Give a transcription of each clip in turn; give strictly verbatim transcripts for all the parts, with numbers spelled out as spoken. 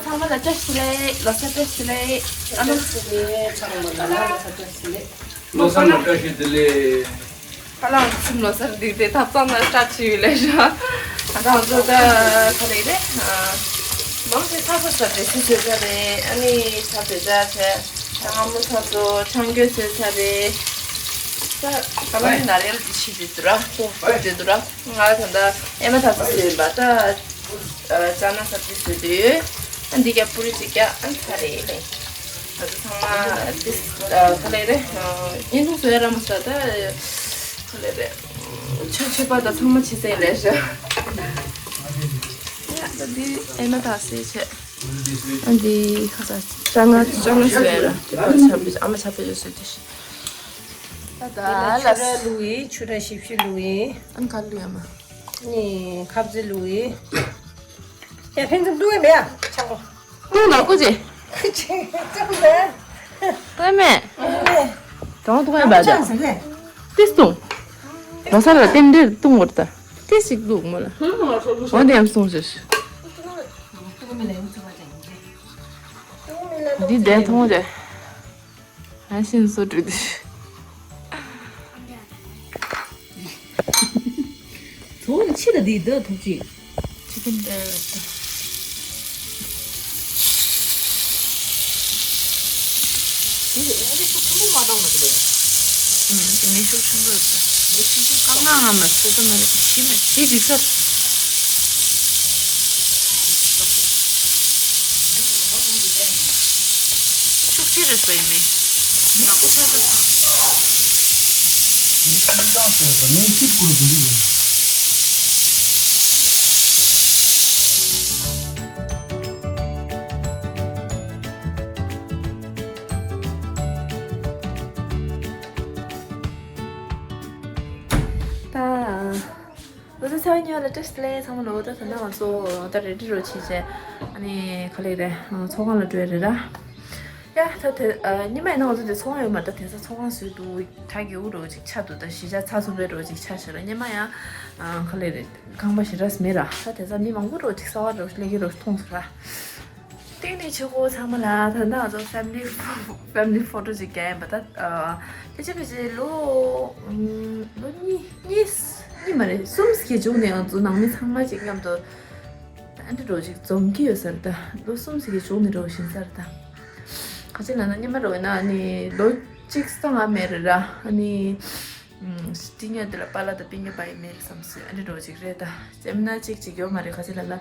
ཚང་མ་ལ་བཀྲ་ཤིས་བདེ་ལེགས། ལོ་གསར་བཀྲ་ཤིས་བདེ་ལེགས། ཨ་ནི། བཀྲ་ཤིས་བདེ་ལེགས། ཚང་མ་ལ་ལོ་གསར་བཀྲ་ཤིས་བདེ་ལེགས། ལོ་གསར་ལ་བཀྲ་ཤིས་བདེ་ལེགས། ཁ་ལག་གསུམ་ལོ་གསར་འདི་དེ་ཐབ་ཚང་ལ་སྐྲ་ཆི་ཡོད་ལས་ཤ། ང་ཚོ་ད་ག་ལེ་རེད། མང་ཆེ་ཚ་ཚ་ཚ་འདྲེ་སི་བཟོས་ཚར་རེད། ཨ་ནི་ཚ་བཟོས་ཚར་བྱས། ད་ང་མོ་ཚ་ཚོ་ཆང་གོས་བཟོས་ཚར་རེད། ད་ད་ལ་ནི་ན་རེལ་འདི་ཤི་བསྡད་འདུག་ར། ཁོ་བསྡད་འདུག་ར། ང་ད་ད་ཨེ་མ་ད་ཚ་བཟོས་ཡིན་པ་ད། ཨ། ཅ་ན་སབ་ཇི་བཟོས་དུས། ཨ། འདི་རྒྱ་པུ་རི་གཅིག་རྒྱ་ཨ་ཚ་རེད་ལེ། ང་ཚོ་ཚང་མ་འདི། ཨ། ག་ལེ་རེད། ཨ། བརྙན་ཐུང་བཟོ་ཡ་ར་མ་ཟ་ད། ག་ལེ་རེད། ཆོས་ཆོས་པ་དང་ཚང་མ་ཆེ་སེ་ལས་ཤ། ཡ་ད་འདི་ཨེ་མ་ད་སེ་ཆེ། ཨ་འདི་ཁ་ས་ཅ་ན་ཅ་ན་བཟོ་ཡ་ར། འདི་པ་ཆ་པེ་ཨ་མ་ཆ་པེ་ཅོ་བཟོས་དུས་ཤི། ད་ད་ལ་ཆུ་ར་ལུ་ཡི་ཆུ་ར་ཞིབ་ཞིབ་ལུ་ཡི། ཨ་ནི་ག་ལུ་ཡ་མ། ནི་ཁབ་ཟི་ལུ་ཡི། ཡ་ཕན་ཚུན་ཏུ་ཡི་མེ་ཡ་ཆང་གོ། ཏུང་ན་ཀུ་ཅི། ཀུ་ཅི་ཅང་ད། ཏུ་མེ། ཏུང་ཏུང་ཡ་བ་ད། ཏིས་ཏུང་། ལོ་སར་ལ་ཏེམ་འདྲེར་ཏུང་བར་ད། ཏིས་ཞིག་ལུག་མོ་ལ། འོ་དེ་ཡམ་སུང་ཞིག་འདི་དེ་ཐོང་རེད། ཨ་ཤིན་སོ་དྲུག་དེ། ཚོ་ནི་ཕྱི་ལ་འདི་འདི་ཐུག་ཅིག་ཅི་ཀིན་ཏེ་ཏེ། འདི་ཨེ་རེ་ཤུགས་ཆེན་པོ་མ་བཏང་མ་དེ་ལས། ཨུམ། དེ་མེ་ཤུགས་ཆེན་པོ་ཡོད་ད། མེ་ཤུགས་ཆེན་པོ་ང་ང་མ་སོ་སོ་མ་རེད་ཅི་མེད་དེ་འཇིག་ས། ཤུགས་ཆེ་རེད་ཟེར་ཡིན་མིན། ང་ཀུ་ཤ་ཤ་ཚང་། ངས་ཁྱེད་ཀུན་ཟེར་ངས་ཁྱེད་ཀུན་ཟེར་གྱི་ཡིན། ད། ལོ་གསར་ཚེས་པ་གཉིས་པ་ལ་བཀྲ་ཤིས་བདེ་ལེགས་ཚང་མ་ལོ། ད་ད་ལྟ་ང་ཚོ་ད་རེ་ཌི་རོ་བྱས་བྱས། ཨ་ནི་ག་ལེ་རེད། ཚོགས་ཁང་ལ་འགྲོ་ཡ་རེད་ར། ཡ་ད་དེ་ཉི་མ་ཡིན་ན་ང་ཚོ་དེ་ཚོགས་ཁང་ཡོད་མ་རེད། ད་དེང་སང་ཚོགས་ཁང་བཟོས་འདུག་གྲ་རྒྱས་པོ་རོ་ཅིག་ཆགས་འདུག་ད་གཞིས་ཆགས་ཚ་ཚུན་པའི་རོ་ཅིག་ཆགས་ཤག་ར། སྔོན་མ་ཡང་ག་ལེ་རེད། ཁང་པ་ཞེ་དྲག་མེད་ར། ད་དེང་སང་མི་མང་པོ་རོ་ཅིག་གསར་པ་རོ་སླེབས་ཀྱི་རོ་མཐོང་སོང་ར། སྟེང་ནས་ཆུ་ཁོ་ཚང་མ་ལ་ད་ལྟ་ང་ཚོ་family family photo ཅིག་རྒྱག་ཡིན་པ། ད་ཕལ་ཆེར་ཕལ་ཆེར་ལོ་ལོ་གཉིས་གཉིས་གཉིས་མ་རེད། གསུམ་ཞིག་གི་མཇུག་ནས་ང་ཚོ་ནང་མི་ཚང་མ་ཅིག་མཉམ་དུ་ཨ་འདྲ་འགྲོ་ཅིག་འཛོམས་ཀྱི་ཡོད་ས་རེད། ད་ལོ་གསུམ་ཞིག་གི་མཇུག་ནས་འགྲོ་བཞིན་ས་རེད། ད་ག་ཅི་ལབ་ན་སྔོན་མ་རོ་ཡིན་ན་ནི་ལོ་གཅིག་སྟོང་ང་མེད་རེད་ར། ཨ་ནི། ཨུམ། སྤྱི་ཉོ་འདི་ལ་པཱ་ལགས་དང་སྤུན་ཀྱག་པ་ཡི་མེད་རེད་བསམ་སོང་། ཨ་འདྲ་འགྲོ་ཅིག་རེད་ད། སེམས་ན་གཅིག་ཅིག་ཡོད་མ་རེད། ག་ཅི་ལབ་ན།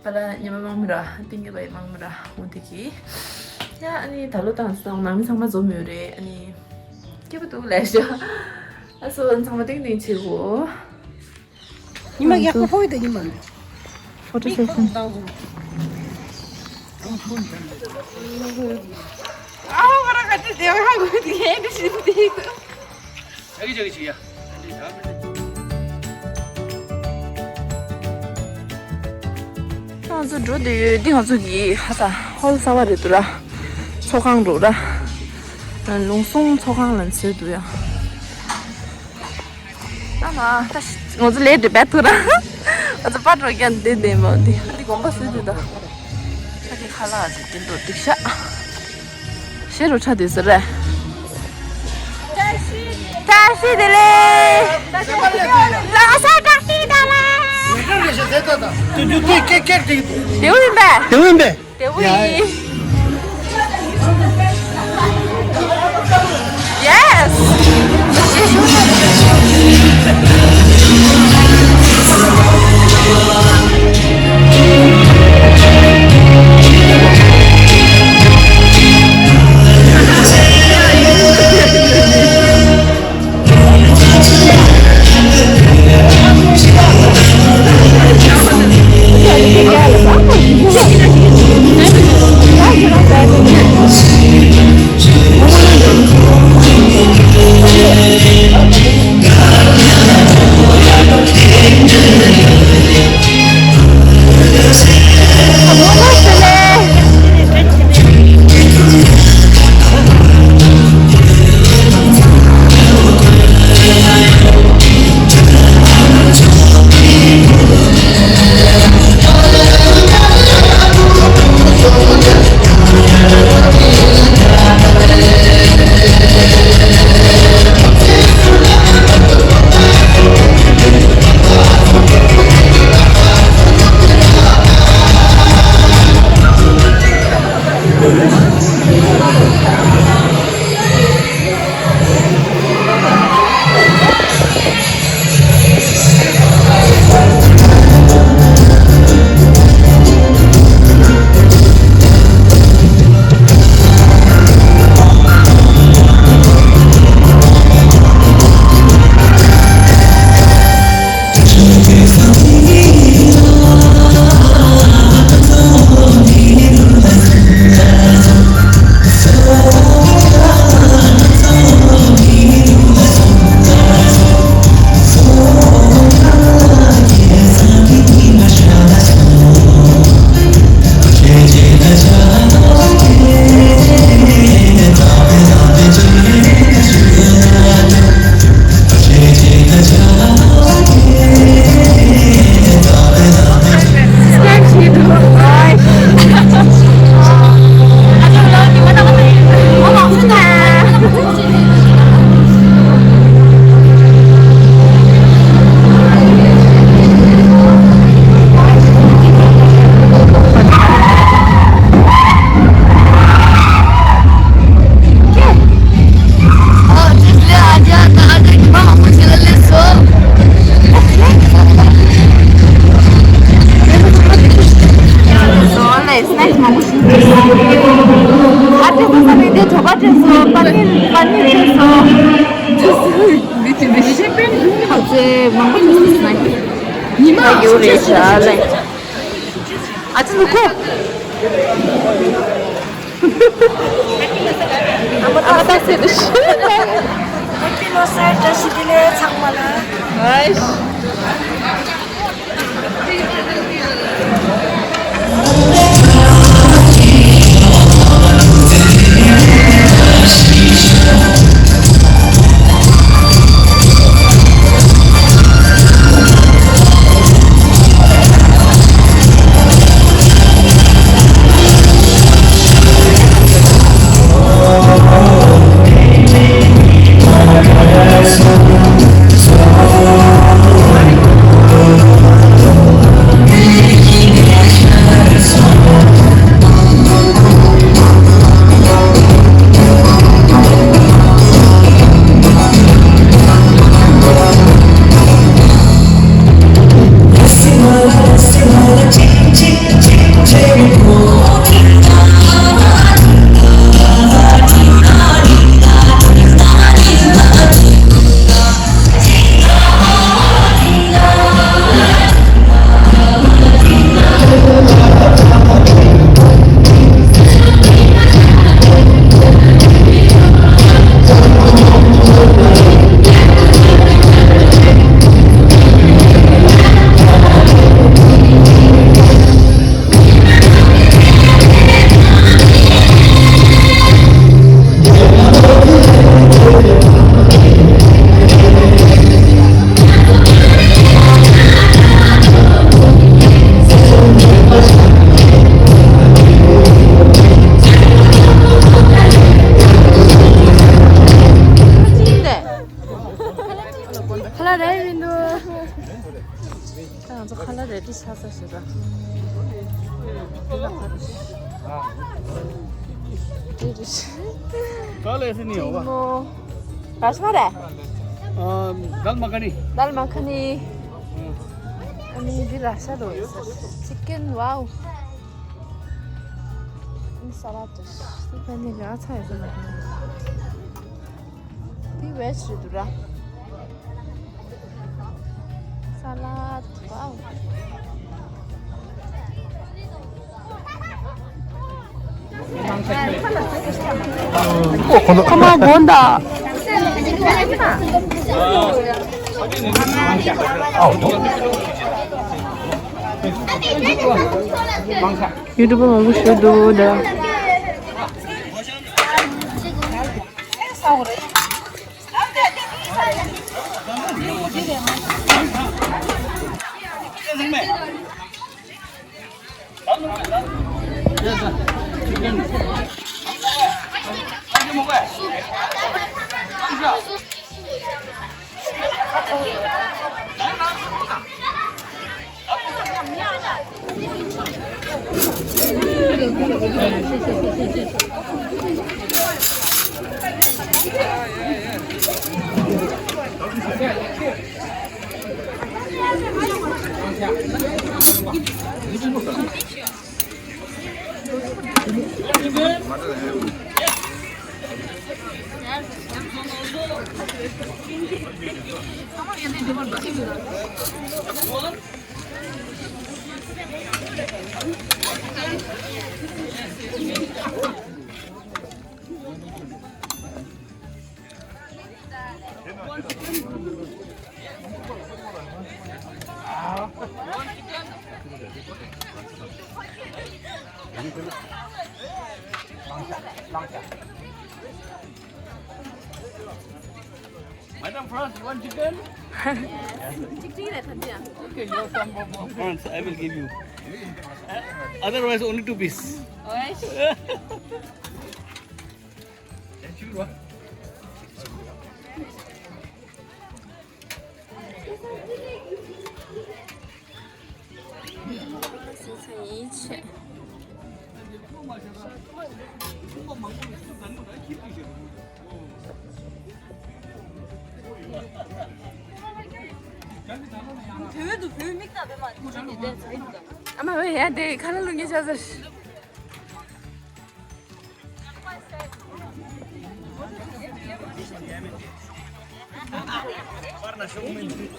པཱ་ལགས་སྔོན་མ་མང་མོ་ར། སྤུན་ཀྱག་པ་ཡི་མང་མོ་ར། འོ་དེ་གི། ཡ་ཨ་ནི་ད་ལོ་དང་སང་ནང་མི་ཚང་མ་འཛོམས་ཡོད་རེད། ཨ་ནི། སྐྱིད་པོ་འདུག་ལབ་ཤག་ཨ་སོ་ཚང་མ་ཏིང་ཏིང་བྱེད་དགོས། ཉི་མ་ཡག་པོ་ཧོ་ཡི་ད་ཉི་མ། ཕོ་ཊོ་སེ་ཤན། ཨ་ཧོ་ང་རང་ག་ཅི་བདེ་བ་ཧ་གོ་དེ་ཨེ་འདྲ་ཞིག་འདི། ང་ཚོ་འགྲོ་བསྡད་ཡོད། འདི་ང་ཚོ་གི་ཧ་ས་ཧོལ་གསར་པ་རེད་འདུག་ར། ཚོགས་ཁང་འགྲོ་ར། ལུང་སུང་ཚོགས་ཁང་ལ་འཚོལ་འདུག་ཡ། ཨ་མ་ད་ང་ཚོ་ལས་འདྲི་བས་ཐུ་ར། ང་ཚོ་པར་འགྲོ་རྒྱ་འདི་འདི་མ་འདི་འདི་དགོན་པ་སུ་འདི་ད། ཨ་ཀི་ཁ་ལག་ཅིག་འདི་འདུག་འདུག་ཤག་ཤེ་རུ་ཁྲ་དུས་སུ་རེད། བཀྲ་ཤིས་བདེ་ལེགས། ལོ་གསར་བཀྲ་ཤིས་བདེ་ལེགས། དེ་ཡིན་པས། དེ་ཡིན་པས། དེ་བོ་ཡིན། Yes. ཁ་ཚེ་མང་པོ་ཐུག་སོང་ན། ཉི་མ་ཡོད་རེད་ཤག་ལེ། ཨ་ཙི་ལུ་ཁོ། ཨ་མ་ཏག་སེ་དུ་ཤི། ཧེ་པི་ལོ་སར་བཀྲ་ཤིས་བདེ་ལེགས་ཚང་མ་ལ། ཨའི། ཁ་ལག་རེད་མི་འདུག་ད་ང་ཚོ་ཁ་ལག་རེ་ཌི་ཆགས་ཚར་ཞེས་པ། ག་ལ་ཟེར་ནི་ཡོད་པ། ར་ཤ་མ་རེད། ཨ། དལ་མ་ཁ་ནི། དལ་མ་ཁ་ནི། ཨ་ནི་འདི་ར་ཤ་རོ་ཡོད་ས། ཅི་ཀན། ཝའོ། ཨ་ནི་ས་ལ་ཏུ། ཨ་ནི་ར་ཚ་ཡོད་ས་མ་རེད། འདི་ཝེ་ཇི་རེད་འདུག་ར། ས་ལད། ཝའོ། ཁོ་མ་དགོངས་དག་ཡུ་ཊུབ་པ་མང་པོ་ཞིག་འདུག་ད། Madam France, you want chicken? Chicken, I can, yeah. Okay, you have some more, more prawns, I will give you. Uh, otherwise, only two piece. Alright. དེ་བས་དུ་བོད་མིག་ལྟ་བས་མ་ཐུག་ཅིག་ནི་བསྡད་ཚར་ཡིན་ད། ཨ་མ་ཝེ་ཡ་དེ་ཁ་ལ་ལུང་ངེ་ཆ་ཟེར། ཤོག་མིན་འདུག